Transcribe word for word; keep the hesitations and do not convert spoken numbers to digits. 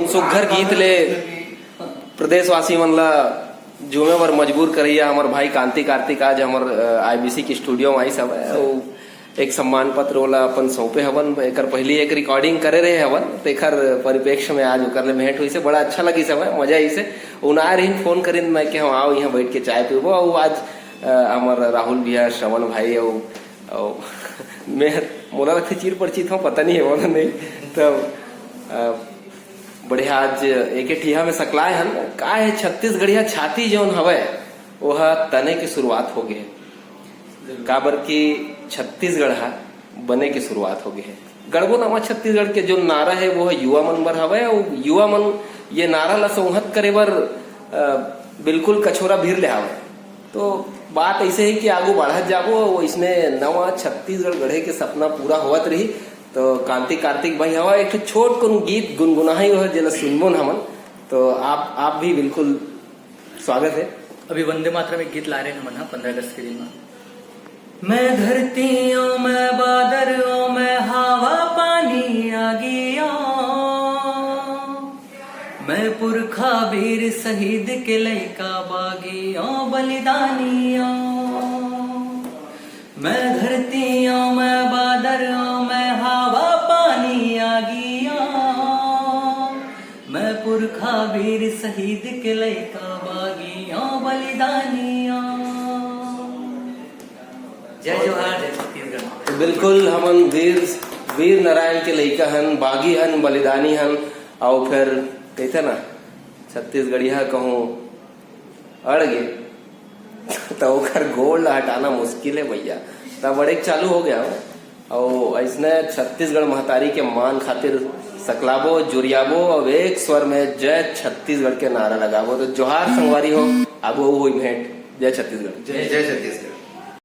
सुघर गीत ले प्रदेशवासी मन ला झूमे बर मजबूर करइया हमर भाई कांति कार्तिक आज हमर आईबीसी के स्टूडियो में आइस हवय। अउ एक सम्मान पत्र ओला अपन सौंपे हवन। एकर पहिली एक रिकॉर्डिंग करे रहे हवन, तेखर परिप्रेक्ष्य में आज ओकर ले भेंट होइस हे। बड़ा अच्छा लगिस हवय, मजा आइस हे। उनाए रहिन, फोन करिन मैं कि हम आओ इहाँ बैठ के चाय पीबो। अउ आज अ, हमर राहुल भैया, श्रवण भाई अउ, अउ मैं मोला लगथे चिर परिचित हूँ, पता नहीं है वो नहीं। तब अ, बढ़िया आज एक ठिहा में सकलाए हन। का है, छत्तीसगढ़िया छाती जौन हवय, ओह तने के शुरुआत हो गए। काबर कि छत्तीसगढ़ हा बने के शुरुआत हो गए है। गढ़बो नवा छत्तीसगढ़ के जो नारा है, वो है युवा मन बर हवय, अउ युवा मन ये नारा ला संहत करे बर अ, बिल्कुल कछोरा भीर ले हवय। तो बात ऐसे है कि आगू बढ़त जाबो, वो इसने नवा छत्तीसगढ़ गढ़े के सपना पूरा होवत रही। तो कांति कार्तिक भाई हवा एक ठो छोट कुन गीत गुनगुनाही हो, जेला सुनबो न हमन। तो आप आप भी बिल्कुल स्वागत है। अभी वंदे मातरम एक गीत ला रहे हैं हमन हा पंद्रह अगस्त के दिन में। मैं धरती हूँ, मैं बादर हूँ, मैं हवा पानी आगी हूँ। मैं पुरखा वीर शहीद के लइका बागी हूँ, बलिदानी हूँ। मैं धरती हूँ, मैं बादर हूँ, मैं हवा पानी आगी हूँ। मैं पुरखा वीर शहीद के लइका बागी हूँ, बलिदानी हूँ। जय जोहार, जय छत्तीसगढ़। बिल्कुल, हमन वीर वीर नारायण के लइका हन, बागी हन, बलिदानी हन। अउ फिर कहते ना, छत्तीसगढ़िया कहूँ अड़ गे त ओकर गोड़ ला हटाना मुश्किल है भैया। त बड़े चालू हो गया हो। अउ ऐसने छत्तीसगढ़ महतारी के मान खातिर सकलाबो, जुरियाबो, अउ एक स्वर में जय छत्तीसगढ़ के नारा लगाबो। तो जोहार संगवारी हो, आगू हुई भेंट। जय छत्तीसगढ़। जय जय छत्तीसगढ़।